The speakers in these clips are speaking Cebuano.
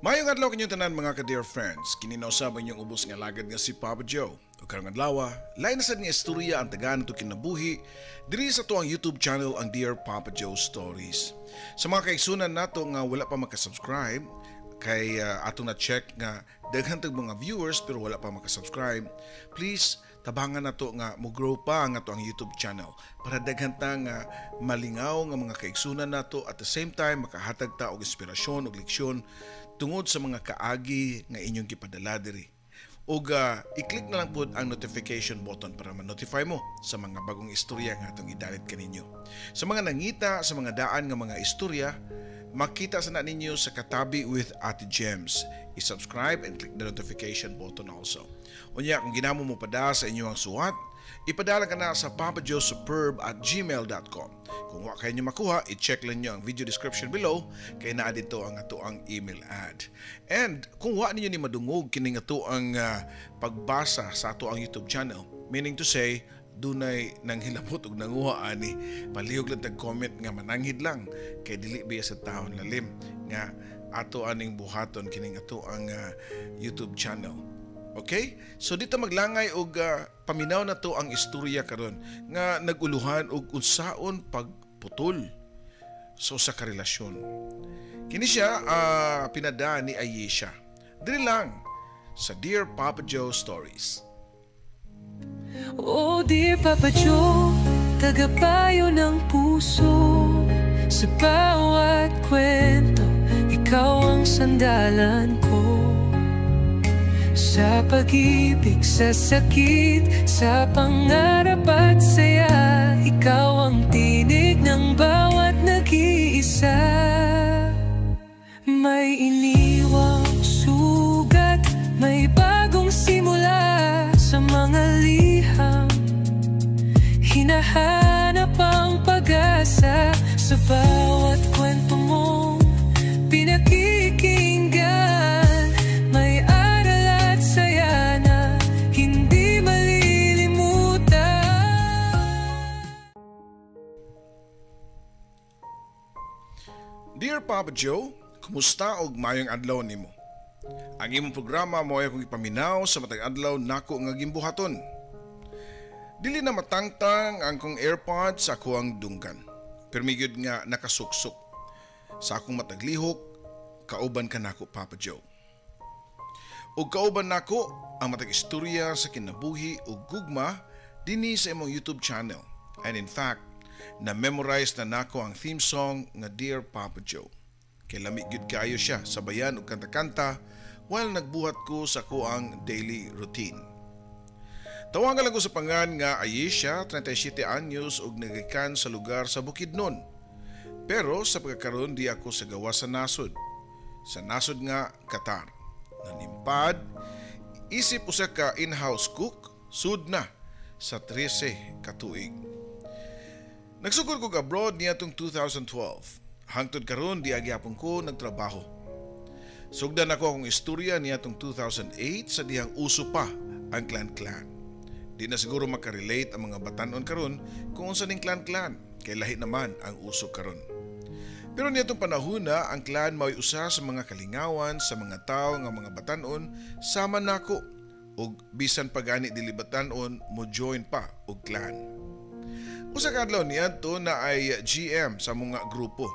Maayong adlaw kaninyong tanan, mga ka-dear friends. Kini na usab ang inyong ubos nga alagad nga si Papa Joe. Ug karong adlaw, lain na sad nga istorya ang tagaan nato kinabuhi diri sa atoang YouTube channel, ang Dear Papa Joe Stories. Sa mga kaigsunan nato nga wala pa makasubscribe, kay atong na-check nga daghan tag mga viewers pero wala pa makasubscribe, please tabangan nato nga mo grow pa ang atoang YouTube channel para daghan ta nga malingaw nga mga kaigsunan nato, at the same time makahatag ta og inspirasyon ug leksyon tungod sa mga kaagi nga inyong gipadala diri. Ug i-click na lang pud ang notification button para ma-notify mo sa mga bagong istorya nga atong idalit kaninyo. Sa mga nangita sa mga daan nga mga istorya, makita sa na ninyo sa Katabi with Ate Gems. I-subscribe and click the notification button also. Unya, kung ginamo mo pada sa inyong suwat, ipadala ka na sa papajoesuperb@gmail.com. Kung wa kayo nyo makuha, i-check lang nyo ang video description below kay naa dito ang atoang email ad. And kung wa ninyo ni madungog kining atoang pagbasa sa atoang YouTube channel, meaning to say, dunay nang hilabot og nanguha ani, palihog lang tag comment nga mananghid lang kay dili biya sa taon lalim nga ato aning buhaton kining atoang YouTube channel. Okay? So dito maglangay og paminaw na to ang istorya karon nga naguluhan og unsaon pagputol sa usa ka relasyon. Kini siya pinada ni Ayesha. Diri lang sa Dear Papa Joe Stories. Oh dear Papa Joe, tagapayo ng puso. Sa bawat kwento, ikaw ang sandalan ko. Sa pag-ibig, sa sakit, sa pangarap at saya, ikaw ang tinig ng bawat nag-iisa. May iniwang sugat, may bagong simula. Sa mga liham, hinahanap ang pag-asa. Sa bawat kwento mong pinakikinggan, may aral at saya na hindi malilimutan. Dear Papa Joe, kumusta og maayong adlaw nimo? Ang imong programa mo ay akong ipaminaw sa matag adlaw nako nga gimbuhaton. Dili na matangtang ang kong AirPods sa akuang dunggan. Pirmi gyud nga nakasuksok. Sa akong mataglihok, kauban ka nako, Papa Joe. Ug kauban nako ang matag istorya sa kinabuhi ug gugma dinhi sa imong YouTube channel. And in fact, na-memorize na nako ang theme song nga Dear Papa Joe. Kay lami gyud kaayo siya sabayan og kanta-kanta while nagbuhat ko sa akuang daily routine. Tawagan lang ko sa pangan nga Ayesha, 37 anyos ug nagikan sa lugar sa Bukidnon. Pero sa pagkakaroon di ako sa gawas sa nasod. Sa nasod nga Qatar. Nanimpad, isip usa ka in-house cook, sud na sa 13 ka tuig. Nagsugod ko abroad niadtong 2012. Hangtod karon di gyapon ko nagtrabaho. Sugdan ako akong istorya niadtong 2008 sa dihang uso pa ang clan-clan. Di na siguro makarelate ang mga batanon karon kung unsa ning clan-clan, kay lahi naman ang uso karon. Pero niadtong panahon na ang clan mao'y usa sa mga kalingawan sa mga tawo nga mga batanon sama nako ug bisan pa gani dili batanon mo join pa og clan. Usa ka adlaw niadto na ay GM sa mga grupo.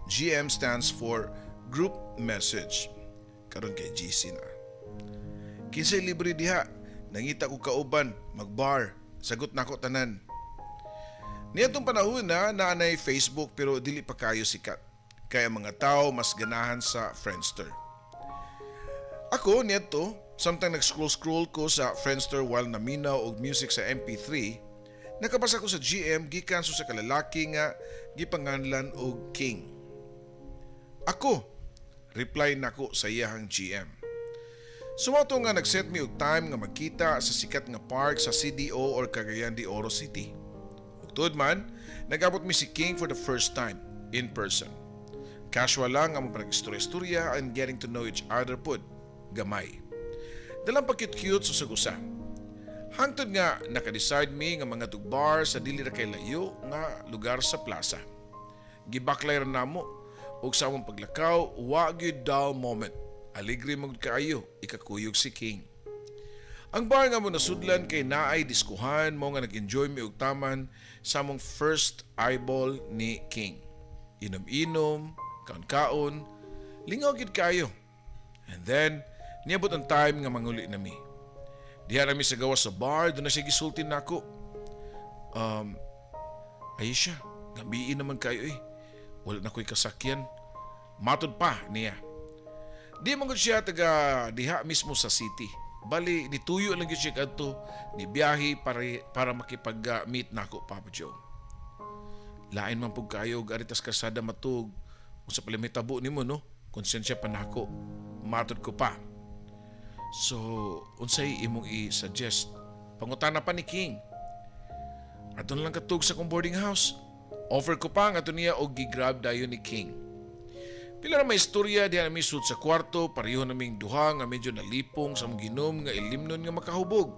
GM stands for Group Message. Karon kay GC na. "Kinsay libre diha? Nangita ko kauban, magbar. Sagot nako tanan." Niadtong panahon na naanay Facebook pero dili pa kayo sikat. Kaya mga tao mas ganahan sa Friendster. Ako niadto, samtang nag-scroll-scroll ko sa Friendster while naminaw og music sa MP3, nakabasa ko sa GM gikan sa kalalaki nga gipanganlan og King. "Ako," reply nako sa iyahang GM. Sumato nga nag-set mi og time nga magkita sa sikat nga park sa CDO or Cagayan de Oro City. Ug tuod man, nag-abot mi si King for the first time in person. Casual lang ang mga istorya-istorya and getting to know each other pud, gamay. Dalang pa cute-cute sa usag-usa. Hangtod nga naka-decide mi nga mga bar sa dili ra kay layo nga lugar sa plaza. Gibaklay ra namo ug sa among paglakaw wa gyud dull moment. Aligre man gud kaayo, ikakuyog si King. Ang bar nga among nasudlan kay naay diskuhan, mao nga nag-enjoy mi og taman sa among first eyeball ni King. Inom-inom, kaon-kaon, lingaw gid kaayo. And then, niabot ang time nga manguli na mi. Diha na mi sa gawas sa bar, duna siya gisulti nako. "Aisha, gabii naman kayo eh. Wala na ko'y kasakyan." Matod pa niya. Di man gud siya taga diha mismo sa city. Bali, nituyo lang gyud siya kadto ni biyahe para makipag-meet nako, Papa Joe. "Lain man pug kayo og ari tas kalsada matug. Unsa pala may tabo nimo, no? Konsensya pa nako." Matod ko pa. "So, unsay imong i-suggest?" Pangutana pa ni King. "Ato na lang katug sa akong boarding house." Offer ko pa nga niya og gi-grab dayon ni King. Pila ra may istorya diha nami sud sa kwarto, pareho naming duha nga medyo nalipong sa among ginom nga ilimnon nga makahubog.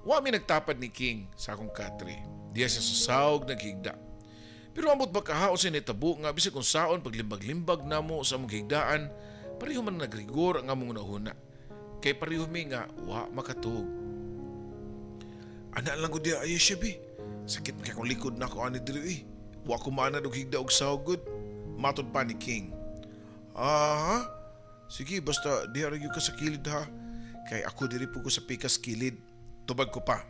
Wa mi nagtapad ni King sa akong katre. Diha siya sa sawg naghigda. Pero ambot ba kaha unsay nitabo nga bisag kung saon paglimbag-limbag namo sa among higdaan, pareho man nagrigor ang among hunahuna. Kay pareho mi nga wa makatug. "Ana lang ko diha, Ayesha bi. Sakit kay akong likod na ako ani diri eh. Wa ko maanad og higda og sawg gud." Matod pa ni King. "Aha. Sige, basta diha ra gyud ka sa kilid ha. Kay ako diri po ko sa pikas kilid." Tubag ko pa.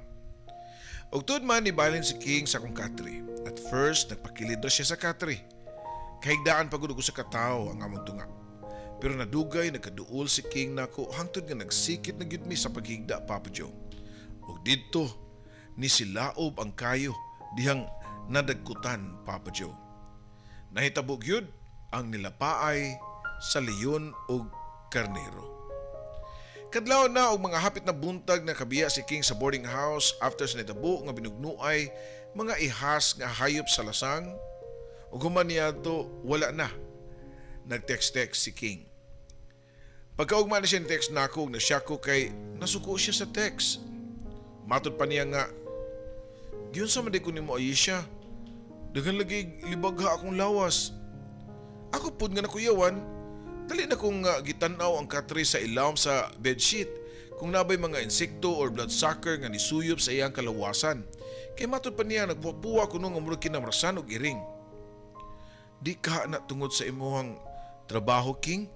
Og tuod man nibalin si King sa akong katre. At first, nagpakilid ra siya sa katre. Kahigdaan pa gud ko sa katawo ang among tunga. Pero nadugay nagkaduol si King nako hangtod nga nagsikit na gyud mi sa paghigda, Papa Joe. Ug didto ni silaob ang kayo dihang nadagkutan, Papa Joe. Nahitabo gyud ang nilapaay sa leyon ug karnero. Kadlaw na og mga hapit na buntag na kabiya si King sa boarding house after sa nitabo nga binugnuay mga ihas nga hayop sa lasang, ug human niadto wala na nag-text-text si King. Pagkaugma na siya ni text nako ug nasyak ko kay nasuko siya sa text. Matod pa niya nga, "Giunsa man di ko nimo, Aisha? Daghan lagi libagha akong lawas." Ako pud nga nakuyawan, dali na kong gitan-aw ang katre sa ilawom sa bedsheet kung nabay mga insekto or bloodsucker nga nisuyop sa iyang kalawasan. Kay matod pa niya nagpuwa kuno nga murag kinamrasan og iring. "Di ka na tungod sa imuhang trabaho, King?"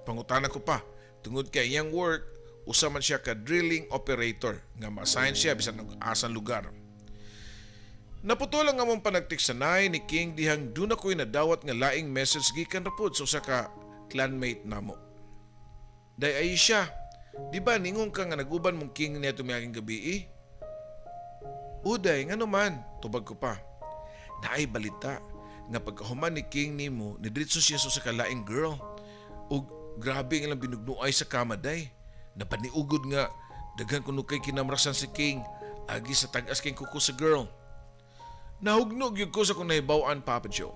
Pangutana ko pa. Tungod kay iyang work, usa man siya ka drilling operator nga ma-assign siya bisan og asan lugar. Naputol ang among panagtiksanay ni King dihang duna ko'y nadawat nga laing message gikan ra pod sa usa ka clanmate namo. "Day Aisha, di ba ningon ka nga naguban mong King niya tumiaging gabi eh?" "Uday, ngano man?" Tubag ko pa. "Naay balita nga pagkahuman ni King nimo, nidiretso siya sa usa ka laing girl. Ug grabe ang ilang binugnuay sa kama, day. Napaniugod nga daghan kuno kay kinamrasan si King agi sa tag-as kay kuko sa girl." Nahugno gyud ko sa kung nahibaw-an, Papa Joe.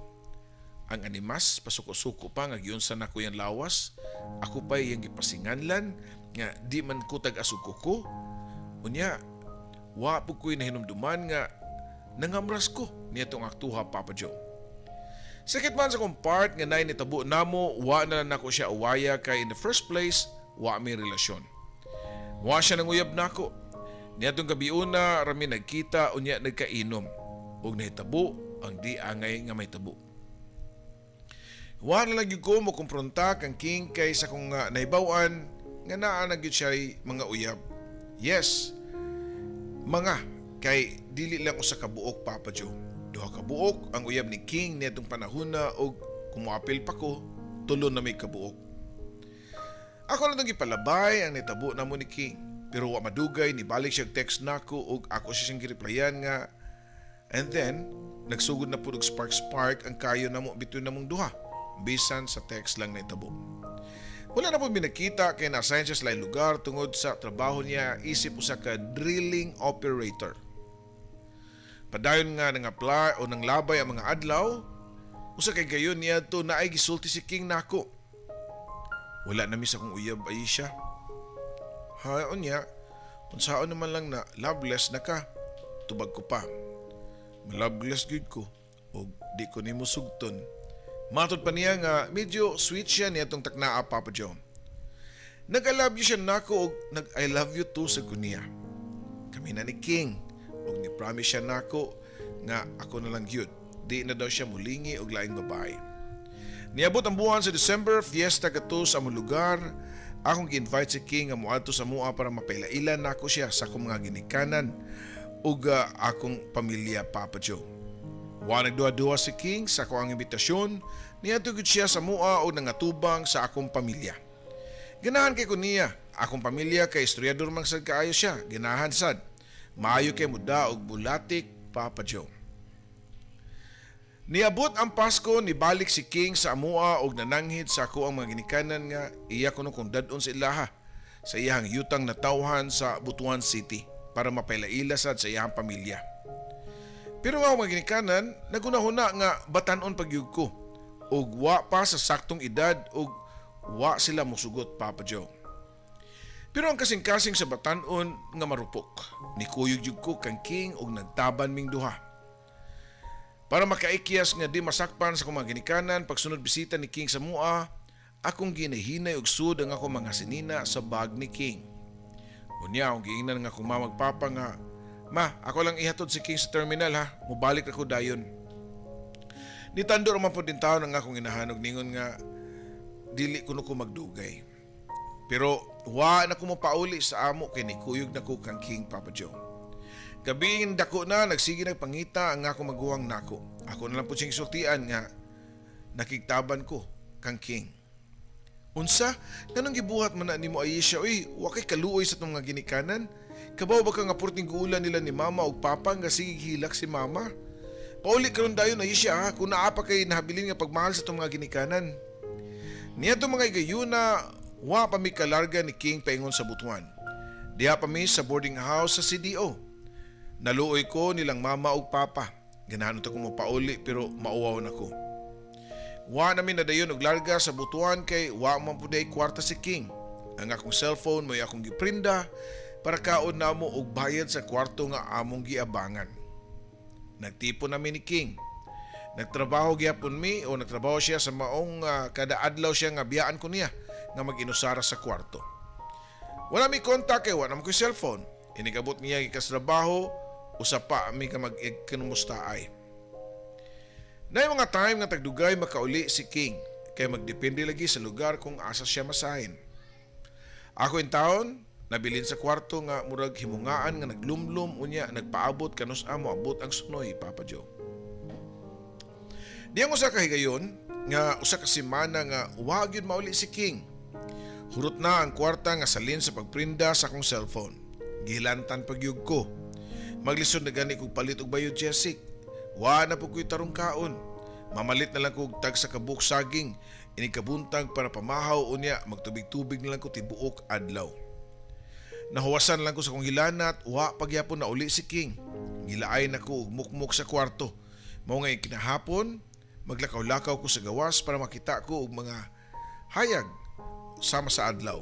Ang animas, pasuko-suko pa nga giunsa na ko yang lawas. Ako pa iyang gipasinganlan nga di man ko tag-as og kuko. Unya, wa po ko'y nahinumduman nga nangamras ko niya tong aktuha, Papa Joe. Sakit man sa kong part nga nay nitabo namo, wa na lang nako siya awaya kay in the first place, wa mi relasyon. Wa siya nanguyab nako. Niadtong gabiuna rami nagkita, unya nagkainom. Ug nahitabo ang di angay nga mahitabo. Wa na lang gyud ko mo kumpronta kang King kay sa kong nahibaw-an nga naa na gyud siya mga uyab. Yes, mga kay dili lang usa ka buok, Papa Joe. Duha ka buok ang uyab ni King niadtong panahona og kung moapil pa ko, tulo na may kabuok. Ako na itong gipalabay ang nitabo namo ni King. Pero wa madugay nibalik siya og text nako ug ako siya siyang gireplyan nga, and then nagsugod na pud og spark spark ang kayo namo between namong duha bisan sa text lang nahitabo. Wala na po binakita kay na-assign siya sa laing lugar tungod sa trabaho niya isip usa ka drilling operator. Padayon nga nang-apply o nang labay ang mga adlaw, usa kay gayon niya to naay gisulti si King nako. "Wala na mi sa kong uyab, Aisha." "Ha, unya, unsaon naman lang na loveless na ka?" Tubag ko pa. "Maloveless gyud ko og di ko nimo sugton." Matod pa niya nga medyo sweet siya niya tong taknaa, Papa Joe. Nag-I love you siya nako og nag-I love you too sa niya. Kami na ni King og ni-promise siya nako nga ako na lang gyud. Di na daw siya mulingi og laing babae. Niabot ang buwan sa December, fiesta kato sa among lugar. Akong gi-invite si King nga moadto sa mua para mapaila-ila nako siya sa akong mga ginikanan ug akong pamilya, Papa Joe. Wa nagduha-duha si King sa ako ang imbitasyon, niadto gyud siya sa mua og nangatubang sa akong pamilya. Ganahan kay ko niya, akong pamilya kay istoryador man sad kaayo siya, ganahan sad. Maayo kay muda og bulatik, Papa Joe. Niabot ang Pasko, nibalik si King sa amua og nananghid sa ako ang mga ginikanan nga iya kuno kung dad-on sa ilaha sa iyang yutang natawhan sa Butuan City para mapailaila sad sa iyang pamilya. Pero nga mga ginikanan, nagunahuna nga batanon pagyug ko og wa pa sa saktong edad og wa sila mosugot, Papa Joe. Pero ang kasing-kasing sa batanon nga marupok, nikuyog jud ko kang King og nagtaban ming duha. Para makaikyas nga di masakpan sa akong mga ginikanan, pagsunod bisita ni King sa mua, akong ginahinay og sud ang akong mga sinina sa bag ni King. Unya, akong giingnan nga akong mamagpapa nga, "Ma, ako lang ihatod si King sa terminal ha, mubalik ako dayon." Nitando man po din taon ang akong inahan og ningon nga dili kuno ko magdugay. Pero wa na ko mopauli sa amo kay nikuyog na ko kang King, Papa Joe. Gabi dako na, nagsige nagpangita ang akong maguwang nako. Ako na lang po siyang isultian nga nakigtaban ko kang King. "Unsa? Nganong gibuhat man na nimo, Aisha? Uy, wa kay kaluoy sa atong mga ginikanan? Kabaw ba ka nga purting guulan nila ni mama ug papa nga sige hilak si mama? Pauli karon dayon, Aisha ha, kung naa pa kay nahabilin nga pagmahal sa atong mga ginikanan." Niadto mga higayuna, wa pa mi kalarga ni King paingon sa Butuan. Diha pa mi sa boarding house sa CDO. Naluoy ko nilang mama ug papa. Ganahan ta ko mopauli pero mauwaw na ko. Wa na mi nadayon og larga sa Butuan kay wa man pud ay kwarta si King. Ang akong cellphone mo'y akong giprinda para kaon namo og bayad sa kwarto nga among giabangan. Nagtipon nami ni King. Nagtrabaho gyapon mi o nagtrabaho siya sa maong kada adlaw siya nga biyaan ko niya nga mag-inusara sa kwarto. Wala mi kontak kay wala man ko'y cellphone. Inigabot niya gikas trabaho, usa pa mi ka mag-kinumustaay. Nay mga time nga tagdugay makauli si King kay magdepende lagi sa lugar kung asa siya masahin. Ako in taon nabilin sa kwarto nga murag himungaan nga naglumlum unya nagpaabot kanus amo abot ang sunoy, Papa Joe. Diyang usa ka higayon nga usa ka semana nga wa gyud mauli si King. Hurot na ang kwarta nga salin sa pagprinda sa akong cellphone. Gihilantan pagyug ko. Maglisod na gani kog palit og biogesic. Wa na po ko'y tarong kaon. Mamalit na lang kog tag sa kabuk saging. Inigkabuntag para pamahaw unya magtubig-tubig na lang ko tibuok adlaw. Nahuwasan lang ko sa kong hilanat, wa pagyapon na uli si King. Gilaay na ko og mukmuk sa kwarto. Mao nga kinahapon, maglakaw-lakaw ko sa gawas para makita ko og mga hayag sama sa adlaw.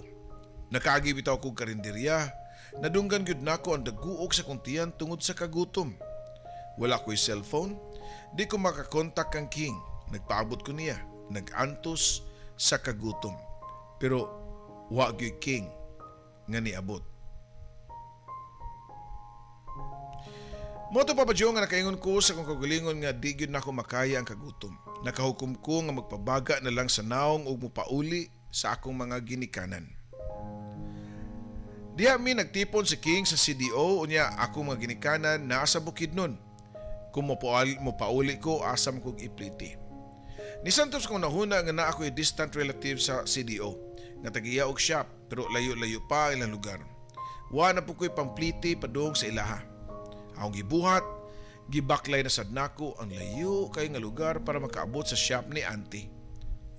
Nakaagi bitaw kog karinderya. Nadunggan gyud nako ang daguok sa kong tiyan tungod sa kagutom. Wala ko'y cellphone, di ko makakontak kang King. Nagpaabot ko niya, nag-antos sa kagutom. Pero wa gyud King nga niabot. Moto Papa Joe nga nakaingon ko sa kong kagalingon nga di gyud nako makaya ang kagutom. Nakahukom ko nga magpabaga na lang sa naong ug mopauli sa akong mga ginikanan. Diha mi nagtipon si King sa CDO unya akong mga ginikanan naa sa Bukidnon. Kung mopauli ko asa man kog ipliti. Nisantos kong nahuna nga naa ako'y distant relative sa CDO nga tagiya og shop pero layo-layo pa ilang lugar. Wa na po ko'y pampliti padung sa ilaha. Akong gibuhat, gibaklay na sad nako ang layo kay nga lugar para makaabot sa shop ni auntie.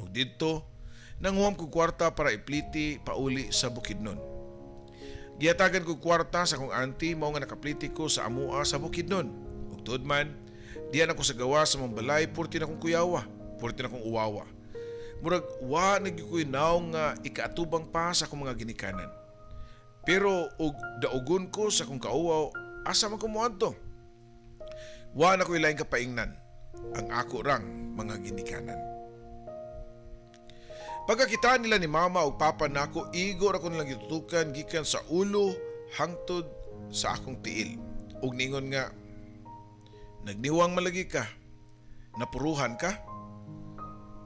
Ug didto, nanguham ko kwarta para ipliti pauli sa Bukidnon. Gihatagan ko kwarta sa akong auntie mao nga nakapliti ko sa amua sa Bukidnon. Ug tuod man, diyan ako sa gawa sa mong balay, purti na akong kuyawa, purti na akong uwawa. Murag wa na gyud ko'y naong nga ikaatubang pa sa akong mga ginikanan. Pero og daugon ko sa akong kauwaw, asa man ko moadto? Wa na ko'y laing kapaingnan, ang ako rang mga ginikanan. Pagkakita nila ni mama ug papa nako, igo ra ko nilang gitutukan gikan sa ulo hangtod sa akong tiil. Ug ningon nga, "Nagniwang malagi ka, napuruhan ka?"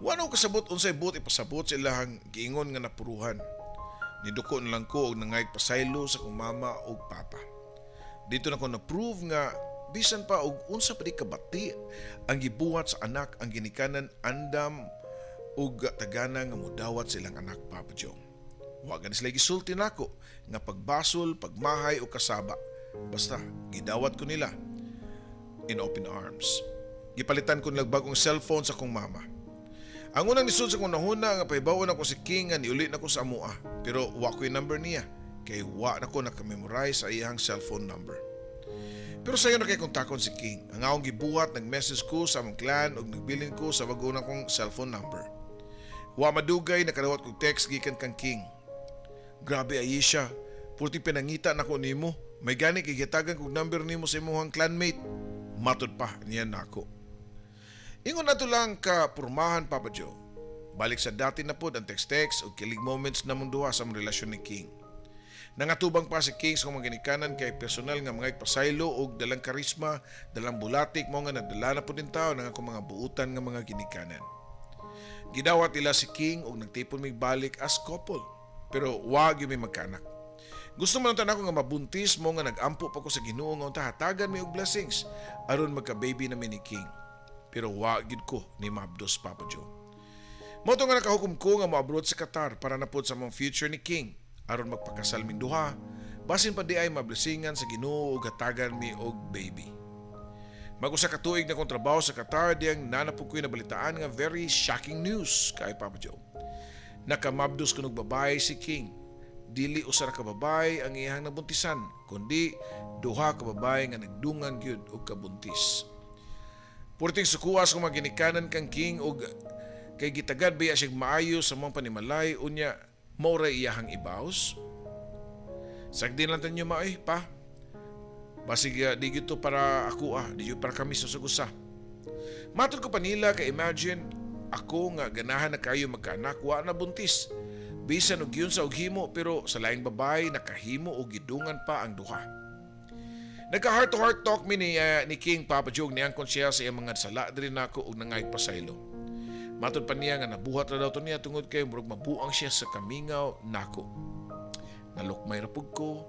Wa na ko kasabot unsay buot ipasabot sa ilahang giingon nga napuruhan. Niduko na lang ko og nangayog pasaylo sa akong mama ug papa. Dito na ko na-prove nga bisan pa og unsa pa di kabati ang gibuhat sa anak, ang ginikanan andam og tagana nga mudawat sa ilang anak, Papa Joe. Wa gani sila gisulti nako nga pagbasol, pagmahay o kasaba. Basta gidawat ko nila in open arms. Gipalitan ko nilag bagong cellphone sa akong mama. Ang unang nisud sa akong nahuna nga pahibaw-on ako si King nga niuli na ko sa amoa, pero wa ko'y number niya kay wa na ko nakamemorize sa iyang cellphone number. Pero sayo na kay kontakon si King. Ang akong gibuhat, nag-message ko sa among clan ug nagbilin ko sa bago na kong cellphone number. Wa madugay, nakadawat kog text gikan kang King. "Grabe, Aisha, purti pinangita nako nimo. May gani kay gitagan kog number nimo sa imong clanmate." Matod pa niya nako. Ingon nato lang ka purmahan, Papa Joe. Balik sa dati na pod ang text-text o kilig moments namong duha sa among relasyon ni King. Nangatubang pa si King sa mga ginikanan kay personal nga mga pasaylo og dalang karisma, dalang bulatik mo nga nadala na pod din tao ng akong mga buutan nga mga ginikanan. Gidawat nila si King og nagtipon mig balik as couple. Pero wa gyud mi magkaanak. Gusto man unta nako nga mabuntis mo nga nag-ampo pa ko sa Ginoo nga unta hatagan mi og blessings aron magka-baby na mi ni King. Pero wa gyud ko ni maabdos, Papa Joe. Mao to nga nakahukom ko nga moabroad sa Qatar para na pod sa among future ni King aron magpakasal ming duha, basin pa di ay mablesingan sa Ginoo ug hatagan mi og baby. Mag-usa ka tuig na kong trabaho sa Qatar diyang nanapog ko'y nabalitaan nga very shocking news kay Papa Joe. Nakamabdos kunog babae si King. Dili usa ra ka babae ang iyang nabuntisan, kundi duha ka babae nga nagdungan gyud og kabuntis. Purting sukuas kung mga ginikanan kang King og kay gitagad biya siya maayo sa mga panimalay, unya mao ra iyahang ibaws. Sagdi lang tanyo maoy pa. Basig di gyud to para ako ah, di gyud para kami sa usa. Matod ko pa nila kay imagine ako nga ganahan na kayo magkaanak, wa na buntis. Bisan og yun sa og himo, pero sa laing babae nakahimo og gidungan pa ang duha. Nagka heart to heart talk mi ni King, Papa Joe, niangkon siya sa iyang mga sala diri nako og nangay pasaylo. Matod pa niya nga nabuhat ra daw to niya tungod kay murag mabuang siya sa kamingaw nako. Nalukmay ra pug ko.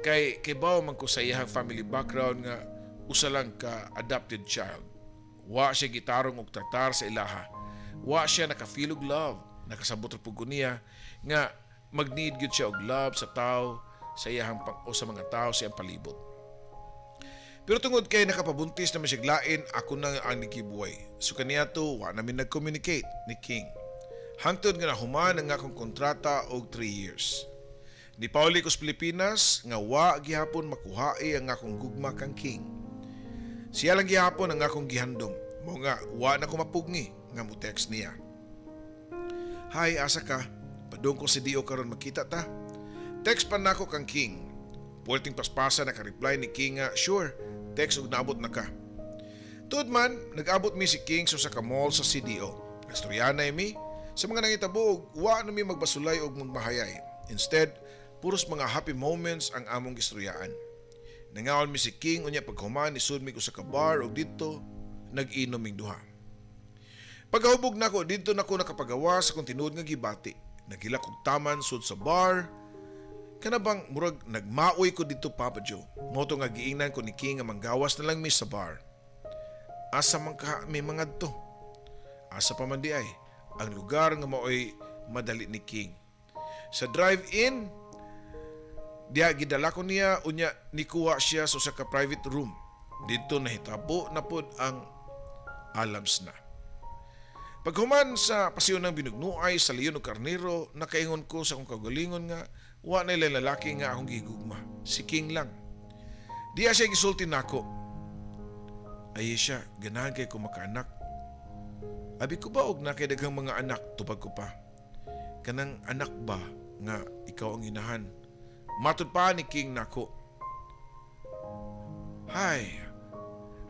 Kay kibaw man ko sa iyang family background nga usa lang ka adopted child. Wa siya gitarong og tratar sa ilaha. Wa siya naka-feel og love. Nakasabot ra pug ko niya nga mag-need gyud siya og love sa tao sa iyahang o sa mga tao sa iyang palibot. Pero tungod kay nakapabuntis na siya lain, ako na ang nagibuhay. So kaniya to, wa namin nag-communicate ni King. Hangtod nga nahuman ang akong kontrata og 3 years. Ni pauli ko sa Pilipinas nga wa gihapon makuhae ang akong gugma kang King. Siya lang gihapon ang akong gihandom. Mao nga wa na ko mapugngi nga mo text niya. "Hi, asa ka? Padung ko CDO karon, makita ta." Text pa nako kang King. Puwerteng paspasa naka-reply ni King nga, "Sure, text og naabot na ka." Tuod man, nag-abot mi si King sa usa ka mall sa CDO. Nagstoryanay mi sa mga nangitabo og wa na mi magbasulay og magmahayay. Instead, puros mga happy moments ang among gistoryaan. Nangaon mi si King, unya paghuman nisud mi usa ka bar og didto nag-inom ming duha. Pagkahubog nako didto nako nakapagawa sa akong tinuod nga gibati. Naghilak og taman sud sa bar. Kana bang murag nagmaoy ko didto, Papa Joe. Mao to nga giingnan ko ni King nga manggawas na lang mi sa bar. Asa man ka mi mangadto? Asa pa man di ay ang lugar nga maoy madali ni King. Sa drive-in diha gidala ko niya, unya nikuha siya sa usa ka private room. Didto nahitabo na pod ang alams na. Paghuman sa pasyon ng binugnuay sa leon ug karnero, nakaingon ko sa akong kaugalingon nga wa na ilay lalaki nga akong gigugma. Si King lang. Diya siya gisulti nako. "Ayesha, ganahan kay ko makaanak." "Abi ko ba og na kay daghang mga anak?" tubag ko pa. "Kanang anak ba nga ikaw ang inahan?" Matod pa ni King nako. Hay,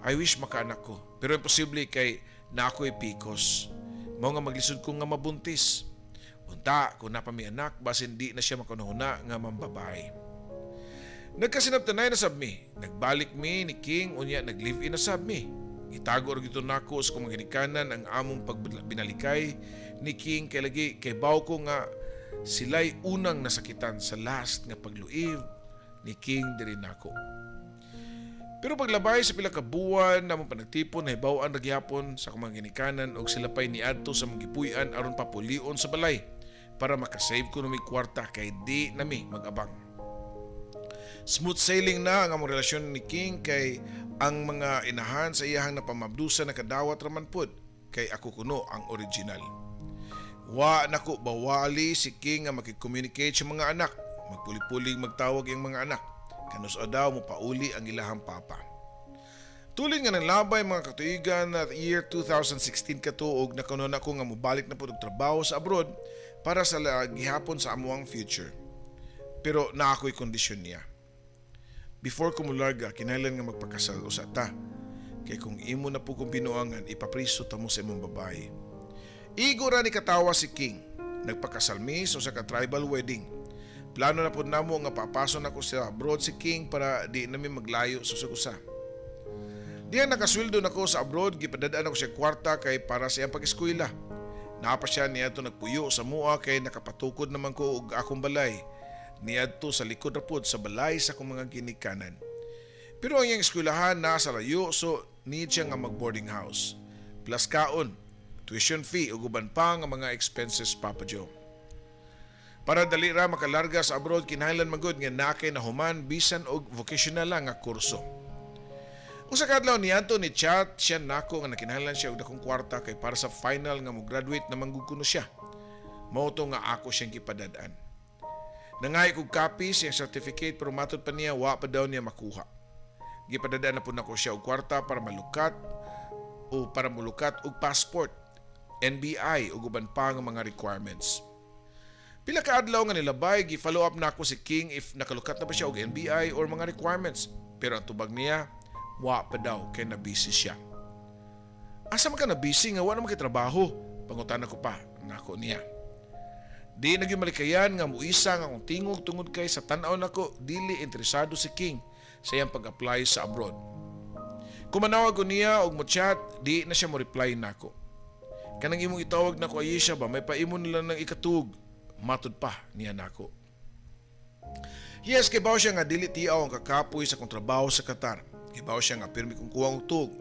I wish makaanak ko. Pero imposible kay na ako'y PCOS. Mao nga maglisod ko nga mabuntis. Unta, kung naa pa mi anak, basin di na siya makunahuna nga mambabay. Nagkasinabtanay na sab mi. Nagbalik mi ni King, unya nag-live-in na sab mi. Itago ra gyud nako sa akong ginikanan ang among pagbinalikay ni King kay lagi kay baw ko nga sila'y unang nasakitan sa last nga pagluib ni King diri nako. Pero paglabay sa pila ka buwan namong panagtipon, nahibaw-an ra gihapon sa akong mga ginikanan og sila pay niadto sa among gipuy-an aron papulion sa balay para makasave ko mi kwarta kay di nami mag-abang. Smooth sailing na ang among relasyon ni King kay ang mga inahan sa iyahang napamabdusan nakadawat raman pod kay ako kuno ang original. Wa nako bawali si King nga makicommunicate sa mga anak, magpuli-pulig magtawag ang mga anak. Kanus-a daw mo pauli ang ilahang papa. Tulin nga nang labay mga katuigan na year 2016 katuog nakanon ako nga mobalik na pud og trabaho sa abroad para sa gihapon sa amuang future. Pero naa ko'y kondisyon niya. Before ko mularga, kinahanglan nga magpakasal usa ta. Kay kung imo na po kong binuangan, ipapriso ta mo sa imong babae. Igo ra ni katawa si King. Nagpakasal mi sa usa ka tribal wedding. Plano na po namo nga papaso nako sa abroad si King para di nami maglayo sa usag-usa. Diyan nakasweldo nako sa abroad, gipadadaan ako siya kwarta kay para sa iyang pag-eskwela. Naa pa siya niadto nagpuyo sa mua kay nakapatukod naman ko og akong balay. Niadto sa likod ra pod sa balay sa akong mga ginikanan. Pero ang iyang eskwelahan nasa layo, so need siya nga mag-boarding house. Plus kaon, tuition fee ug uban pa nga mga expenses, Papa Joe. Para dali ra makalarga sa abroad, kinahanglan man gud nga naa kay nahuman bisan og vocational lang nga kurso. Usa ka adlaw niadto ni chat siya nako nga nakinahanglan siya og dakong kwarta kay para sa final nga mo graduate na man gud kuno siya. Mao to nga ako siyang gipadad-an. Nangay kog copy siyang certificate pero matod pa niya wa pa daw niya makuha. Gipadad-an na pud nako siya og kwarta para malukat o para mulukat og passport, NBI ug uban pa nga mga requirements. Pila ka adlaw nga nilabay, gi-follow up nako si King if nakalukat na ba siya og NBI or mga requirements. Pero ang tubag niya, wa pa daw kay na busy siya. Asa man ka na busy nga wa naman kay trabaho? Pangutana ko pa nako niya. Di na gyud malikayan nga muisa nga akong tingog tungod kay sa tan-aw nako dili interesado si King sa iyang pag-apply sa abroad. Kung manawag ko niya og mo-chat, di na siya mo-reply nako. Kanang imong itawag nako, Ayesha ba, may paimo nila ng ikatug. Matod pa niya nako. Yes, kibaw siya nga dili tiaw ang kakapoy sa akong trabaho sa Qatar. Kibaw siya nga pirmi kong kuwang og tuog.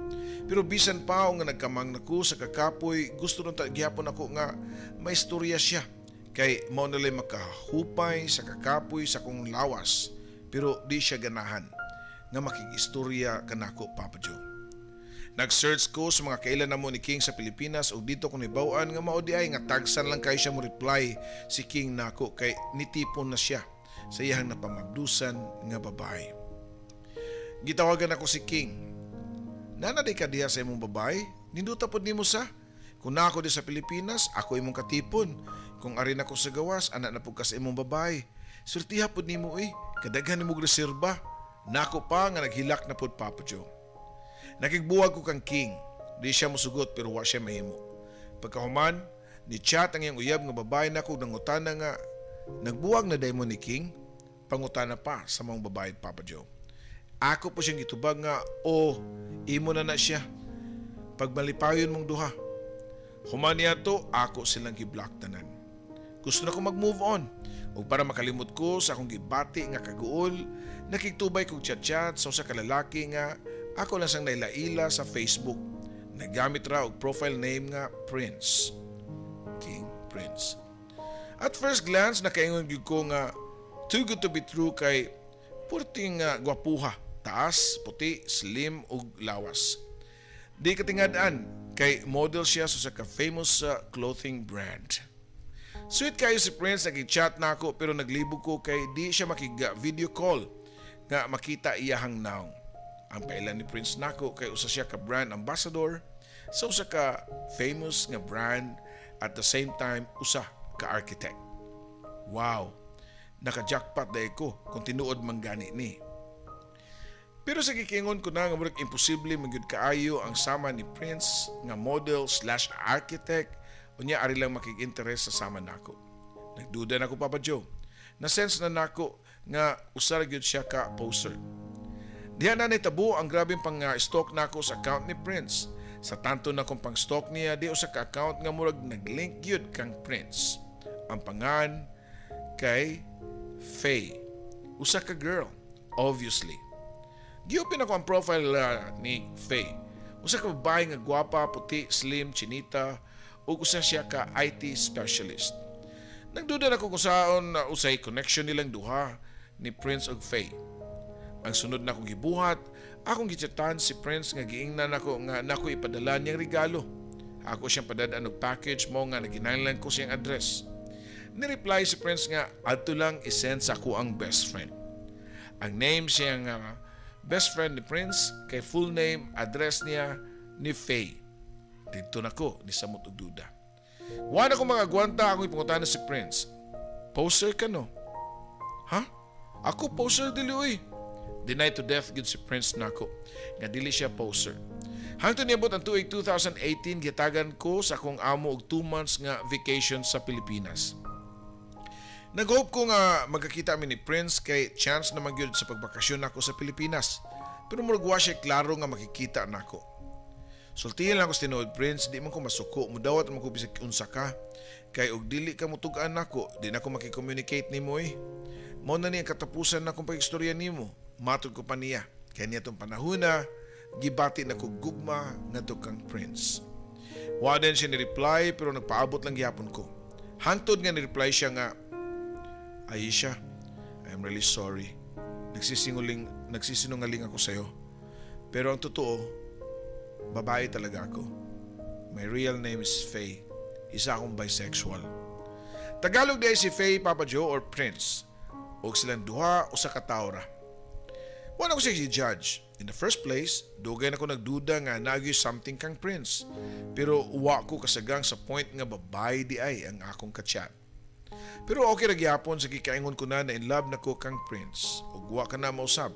Pero bisan pa nga nagkamang nako sa kakapoy, gusto nung gihapon ako nga maistorya siya. Kay mao nalay makahupay sa kakapoy sa akong lawas. Pero di siya ganahan nga makig-istorya kanako, Papa Joe. Nag-search ko sa mga kailan namo ni King sa Pilipinas ug dito ko nibaw-an nga mao di ay nga tagsan lang kayo siya mo reply si King nako kay nitipon na siya sa iyang napamabdusan nga babae. Gitawagan ako si King. Nana di ka diha sa imong babae? Ninduta pod nimo sa? Kung naa ko di sa Pilipinas, ako imong katipon. Kung ari nako sa gawas, ana na pud ka sa imong babae. Surtiha pod nimo eh. Kadaghan nimo reserba. Nako pa nga naghilak na pod, Papa Joe. Nakigbuwag ko kang King. Di siya musugot pero wa siya mahimo. Pagkahuman, ni chat ang iyang uyab nga babae nako nangutana nga nagbuwag na daymo ni King. Pangutana pa sa mga babae, Papa Joe. Ako po siyang gitubag nga o imo na na siya. Pagmalipayon mong duha. Human niya to, ako silang gi-block tanan. Gusto na ko mag-move on. Ug para makalimot ko sa akong gibati nga kaguol, nakigtubay kog chat-chat sa usa ka lalaki nga ako lang sang nailaila sa Facebook. Nagamit ra og profile name nga Prince. King Prince. At first glance, nakaingon gyud ko nga too good to be true kay purting nga gwapuha, taas, puti, slim ug lawas. Di katingad-an kay model siya sa usa ka famous clothing brand. Sweet kayo si Prince, nag-chat na ako pero naglibog ko kay di siya makiga video call nga makita iyahang naong. Ang pailan ni Prince nako kay usa siya ka brand ambassador sa usa ka famous nga brand, at the same time usa ka architect. Wow, naka-jackpot dahil ko kung tinuod man gani ni. Pero sa gikingon ko na nga murag imposible man gyud kaayo ang sama ni Prince nga model/architect unya ari lang makig-interest sa sama nako. Nagduda na ko, Papa Joe. Na-sense na nako nga usa ra gyud siya ka poser. Diha na nitabo ang grabeng pang-stalk nako sa account ni Prince. Sa tanto na kong pang-stalk niya, di usa ka account nga murag naglink gyud kang Prince. Ang pangan kay Faye. Usa ka girl, obviously. Gi-open ako ang profile ni Faye. Usa ka babae nga gwapa, puti, slim, chinita, ug usa siya ka IT specialist. Nagduda na ko kung saon na usay connection nilang duha ni Prince ug Faye. Ang sunod na akong gibuhat, akong gichatan si Prince nga giingnan nako nga nako ipadala niyang regalo. Ako siyang padad-an og package mo nga naginahanglan ko siyang address. Ni-reply si Prince nga adto lang isend sa ako ang best friend. Ang name siyang best friend ni Prince kay full name address niya ni Faye. Dito na ko ni samot og duda. Wa na ko makagwanta, akong ipangutana si Prince. "Poser ka, no?" "Ha? Ako poser? Dili oy." Deny to death gid si Prince nako nga dili siya poser. Hangtod niabot ang tuig 2018, gitagan ko sa akong amo og 2 months nga vacation sa Pilipinas. Nag-hope ko nga magkakita mi ni Prince kay chance na magyud sa pagbakasyon nako sa Pilipinas. Pero murag wa siya klaro nga makikita nako. Sultihan lang ko sa tinuod, Prince, di man ko masuko, mudawat man ko bisag unsa ka. Kay og dili ka mutug-an nako, di na ko makicommunicate nimo eh. Mao na ni ang katapusan na akong pag-istorya nimo. Matod ko pa niya. Kaya niya itong panahon na, gibati na ko gugma ngadto kang Prince. Wa din siya ni-reply, pero nagpaabot lang gihapon ko. Hangtod nga ni-reply siya nga, "Aisha, I'm really sorry. Nagsisinungaling ako sa'yo. Pero ang totoo, babae talaga ako. My real name is Faye. Isa akong bisexual." Tagalog diay si Faye, Papa Joe, or Prince. Og silang duha usa ka tawo ra. Wala ko siya judge. In the first place, dugay na ko nagduda nga nagyoy something kang Prince. Pero wa ko kasagang sa point nga babae di ay ang akong kachat. Pero okay ra gihapon sa gikaingon ko na na in love na ko kang Prince. Ug wa ka na mausab.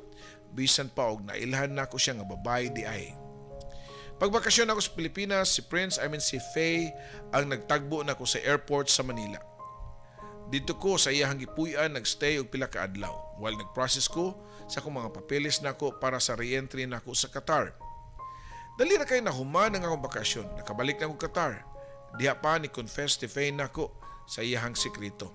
Bisan pa og nailhan na ko siya nga babae di ay. Pagbakasyon ako sa Pilipinas, si Prince, I mean si Faye, ang nagtagbo na ko sa airport sa Manila. Dito ko sa iyahang gipuy-an nagstay og pila ka adlaw while nagprocess ko sa akong mga papeles nako para sa re-entry nako sa Qatar. Dali ra kay nahuman ang akong bakasyon, nakabalik na ko Qatar. Diha pa ni confess ni Faye nako sa iyahang sekreto.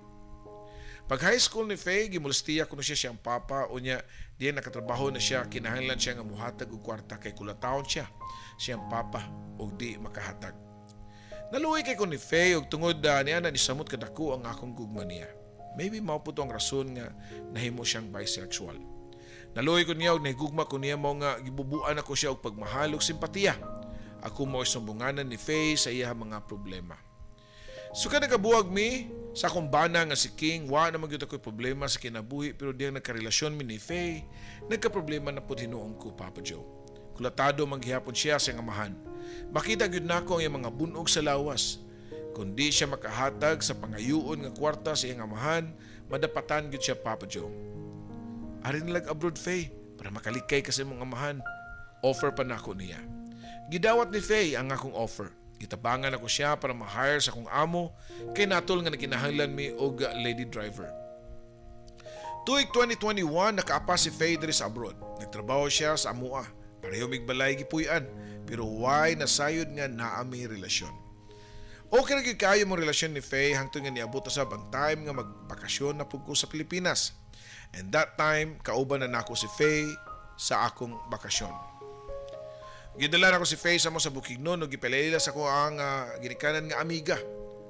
Pag high school ni Faye, gimolestiya kuno siya siyang papa, unya diya nakatrabaho na siya, kinahanglan siya nga muhatag og kwarta kay kulatawon siya siyang papa og di makahatag. Naluoy kay ko ni Faye og tungod niya na nisamot kadako ang akong gugma niya. Maybe mao po to ang rason nga nahimo siyang bisexual. Naluoy ko niya og nahigugma ko niya, mao nga gibubuan ako siya og pagmahal ug simpatiya. Ako mao sumbunganan ni Faye sa iya mga problema. So nagabuwag mi sa akong bana nga si King, wa na gyud ako'y problema sa kinabuhi, pero diyang nagkarelasyon mi ni Faye, nagka-problema na pud hinuon ko, Papa Joe. Kulatado man gihapon siya sa iyang amahan. Makita gyud nako ang iyang mga bunog sa lawas. Kung di siya makahatag sa pangayuon nga kwarta sa iyang amahan, madapatan gyud siya, Papa Joe. "Ari nilag abroad, Faye, para makalikay ka sa imong amahan." Offer pa nako niya. Gidawat ni Faye ang akong offer. Gitabangan ako siya para ma-hire sa akong amo kay natol nga nakinahanglan mi og lady driver. Tuig 2021, nakaapa si Faye diri sa abroad. Nagtrabaho siya sa amua. Pareho mig balay gipuy-an, pero why nasayod nga naa mi relasyon. Okay ra gyud kaayo mo relasyon ni Faye hangtod nga niabot usab ang time nga magbakasyon na pud ko sa Pilipinas. And that time, kauban na nako si Faye sa akong bakasyon. Gidala nako si Faye sa mo sa Bukidnon ug gipalaila sa ko ang ginikanan nga amiga.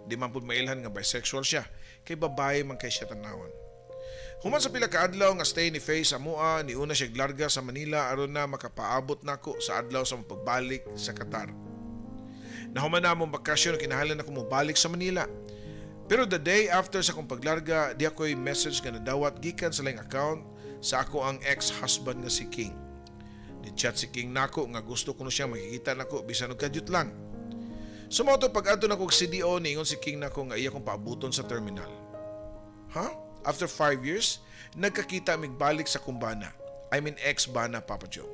Di man pud mailhan nga bisexual siya kay babae man kay siya tanawon. Human sa pila ka adlaw nga stay ni Faye sa amoa, niuna siya larga sa Manila aron na makapaabot nako sa adlaw sa pagbalik sa Qatar. Nahuman na among bakasyon, kinahanglan ako mobalik sa Manila. Pero the day after sa akong paglarga, di ako'y message nga nadawat gikan sa laing account sa ako ang ex-husband nga si King. Ni-chat si King nako nga gusto kuno siya makikita nako bisan og kadyot lang. So mao to, pag-adto nako og CDO, niingon si King nako nga iya kong paabuton sa terminal. Ha? After 5 years, nagkakita mig balik sa akong bana. I mean ex-bana, Papa Joe.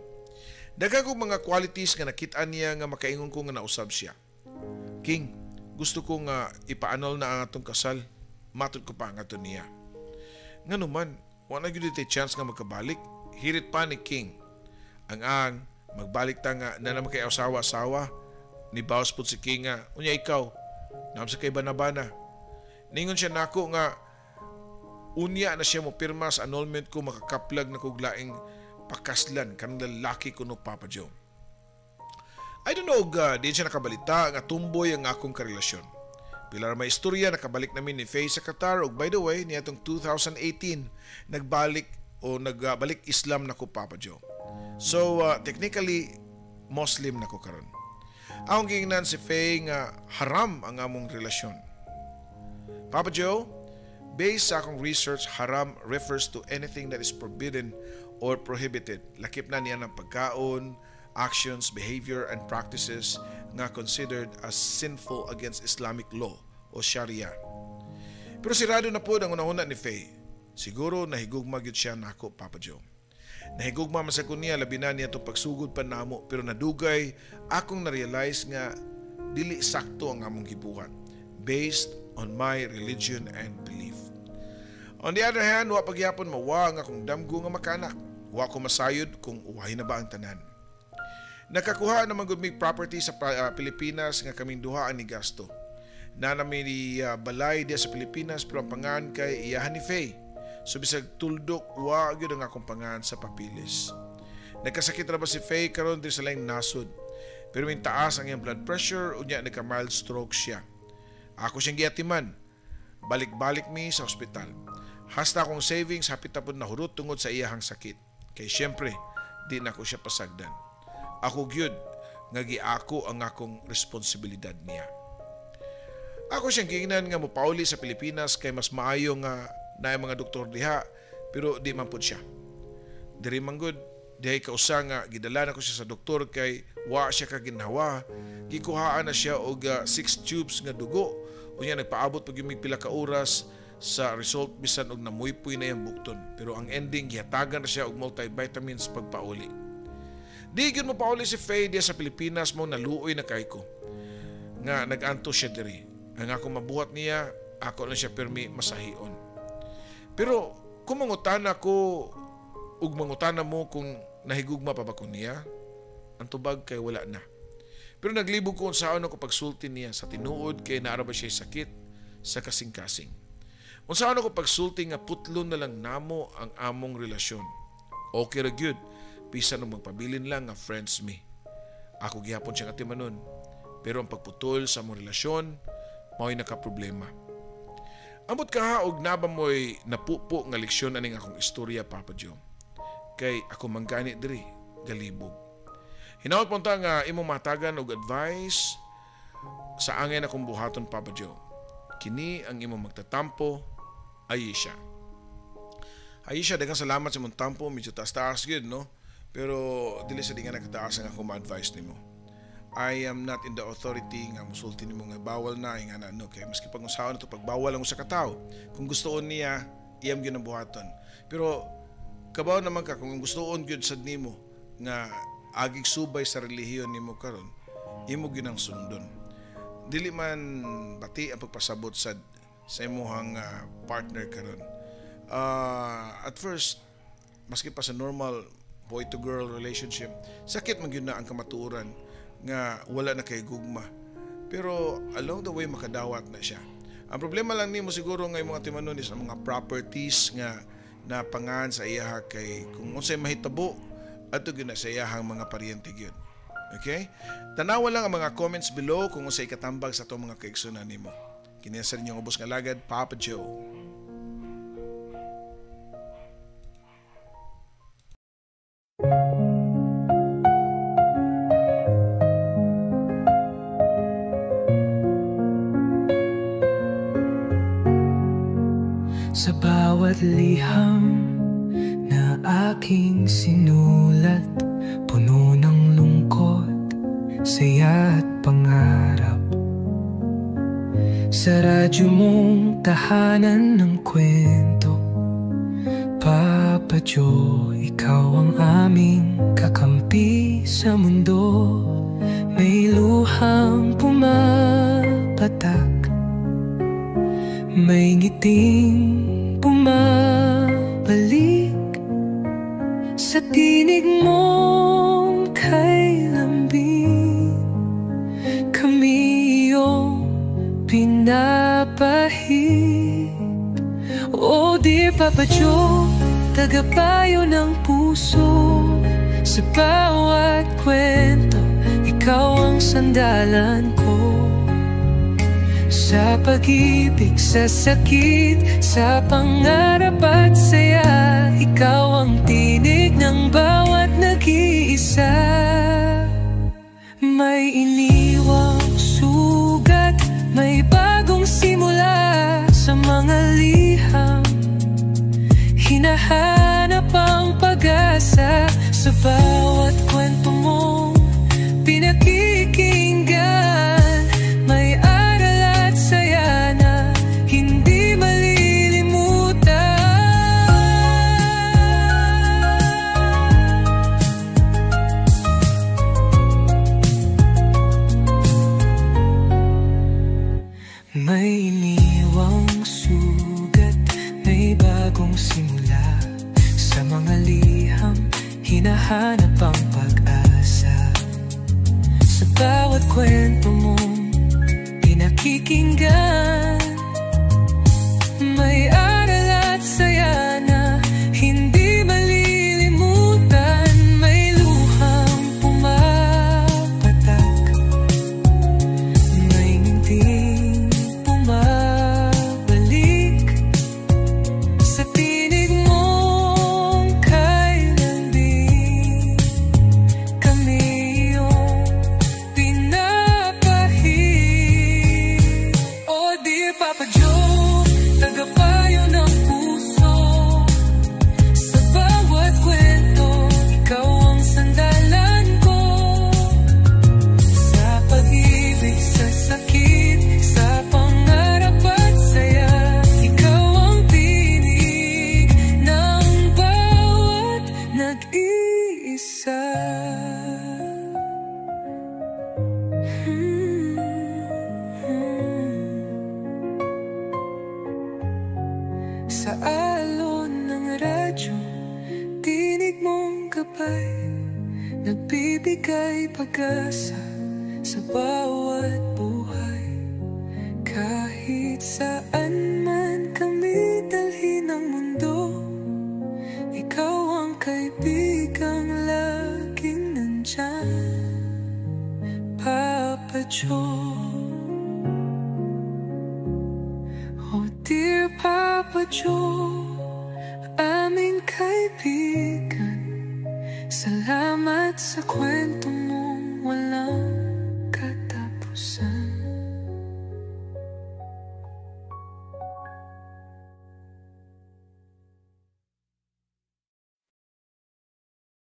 Daghan kong mga qualities nga nakita niya nga makaingon ko nga nausab siya. "King, gusto ko nga ipa-annul na ang atong kasal." Matod ko pa nga to niya. Ngano man, wala gyud tay chance nga magkabalik. Hirit pa ni King. Ang magbalik ta nga na naman kay asawa-asawa. Ni bawas pud si King nga, unya ikaw, naam sa kay bana-bana. Ningon siya nako nga unya na siya mo pirma sa annulment ko, makakaplag na kog laing pakaslan kanang lalaki kuno, Papa Joe. I don't know, di siya nakabalita nga tumboy ang akong karelasyon. Pila ra may istorya, nakabalik namin ni Faye sa Qatar ug by the way, niadtong 2018 nagbalik o nagbalik Islam na ko, Papa Joe. So technically Muslim na ko karon. Akong giingnan si Faye nga haram ang among relasyon. Papa Joe, based sa akong research, haram refers to anything that is forbidden or prohibited. Lakip na niya ng pagkaon, actions, behavior, and practices nga considered as sinful against Islamic law o Sharia. Pero sirado na po ang unahuna ni Faye. Siguro nahigugma gyud siya nako, Papa Joe. Nahigugma man sa ko niya, labi na niya itong pagsugod pa namo, pero nadugay akong na-realize nga dili sakto ang among gibuhat based on my religion and belief. On the other hand, wa pagyapon mawa ang akong damgo nga makanak. Wa ko masayod kung uwahi na ba ang tanan. Nakakuha naman gud mig property sa Pilipinas nga kaming duha ang nigasto. Na nami ni balay diya sa Pilipinas, pero ang pangan kay iyahan ni Faye. So bisag tuldok, wa gyud ang akong pangan sa papilis. Nagkasakit ra ba si Faye karon diri sa laing nasod. Pero min taas ang iyang blood pressure, unya nagka mild stroke siya. Ako siyang giatiman. Balik-balik mi sa ospital. Hasta akong savings hapit na pud nahurot tungod sa iyahang sakit. Kay syempre, di na ko siya pasagdan. Ako gyud nga giako ang akong responsibilidad niya. Ako siyang giingnan nga mopauli sa Pilipinas kay mas maayo nga naay mga doktor diha, pero di man pud siya. Diri man gud, dihay kausa nga gidala na ko siya sa doktor kay wa siya kaginhawa. Gikuhaan na siya og 6 tubes nga dugo. Unya nagpaabot pag yung pila ka oras sa result bisan og namuypoy na iyang bukton. Pero ang ending, gihatagan na siya og multivitamins pagpauli. Di gyud mo pauli si Faye diya sa Pilipinas, mo naluoy na kay ko nga nag-anto siya diri. Ang ako mabuhat niya, ako lang siya pirmi masahion. Pero kung mangutana ko ug mangutana mo kung nahigugma pa ba ko niya, ang tubag kay wala na. Pero naglibog ko unsaon ako pagsulti niya sa tinuod kay naara ba siya sakit sa kasing-kasing. Unsaon ako pagsulti nga putlon na lang namo ang among relasyon. Okay ra gyud, bisan og magpabilin lang nga friends me. Ako gihapon siyang atimanon, pero ang pagputol sa among relasyon mao'y nakaproblema. Amot ka ha og naba mo'y napupo nga leksyon aning akong istorya, Papa Joe. Kay ako manggani diri galibog. Hinaot punta nga imong matagan og advice sa angay akong buhaton, Papa Joe. Kini ang imong magtatampo, Ayesha. Ayesha, daghang salamat sa imong tampo, medyo taas-taas gyud, no? Pero dili sa di nga nakataas ang akong ma-advise nimo. I am not in the authority nga musulti nimo nga bawal na nga na, no, kay maski pag unsaon to pagbawal ang usa ka tawo, kung gustoon niya iyam gyud ang buhaton. Pero kabaw naman ka kung gustoon gyud sad nimo nga agig subay sa relihiyon nimo karon, imo gyud ang sundon. Dili man bati ang pagpasabot sad sa imuhang partner karon. At first, maski pa sa normal boy to girl relationship, sakit man gyud na ang kamatuoran nga wala na kay gugma. Pero along the way makadawat na siya. Ang problema lang nimo siguro nga imong atimanon is ang mga properties nga napangan sa iyaha kay kung unsay mahitabo adto gyud na sa iyahang mga paryente gyud. Okay? Tanawa lang ang mga comments below kung unsay katambag sa atong mga kaigsunan nimo. Kini sa inyong ubos nga lagad, Papa Joe. Sa bawat liham na aking sinulat, puno ng lungkot, saya at pangarap. Sa radyo mong tahanan ng kwento, Papa Joe, ikaw ang aming kakampi sa mundo. May luhang pumapatak, May ngiting bumabalik sa tinig mong kay lambing. Kami iyong pinapahid. Oh dear Papa Joe, tagapayo ng puso. Sa bawat kwento, ikaw ang sandalan ko. Sa pag-ibig, sa sakit, sa pangarap at saya, ikaw ang tinig ng bawat nag-iisa. May iniwang sugat, may bagong simula. Sa mga liham, hinahanap ang pag-asa. Sa bawat kwento mong pinakikinggan, may aral at saya na hindi malilimutan. May iniwang sugat, may bagong simula. Sa mga liham, hinahanap ang pag-asa. Sa bawat kwento mong pinakikinggan, may aral at saya na hindi malilimutan. May luhang pumapatak, may ngiting bumabalik. Sa tinig mong kay lambing, kami iyong pinapahid. Oh dear Papa Joe, tagapayo ng puso. Sa bawat kwento, ikaw ang sandalan ko. Sa pag-ibig, sa sakit, sa pangarap at saya, ikaw ang tinig ng bawat nag-iisa. Sa alon ng radyo, tinig mong gabay, nagbibigay pag-asa sa bawat buhay. Kahit saan man kami dalhin ng mundo, ikaw ang kaibigang laging nandyan, Papa Joe. Oh dear Papa Joe, aming kaibigan, salamat sa kwento mong walang katapusan.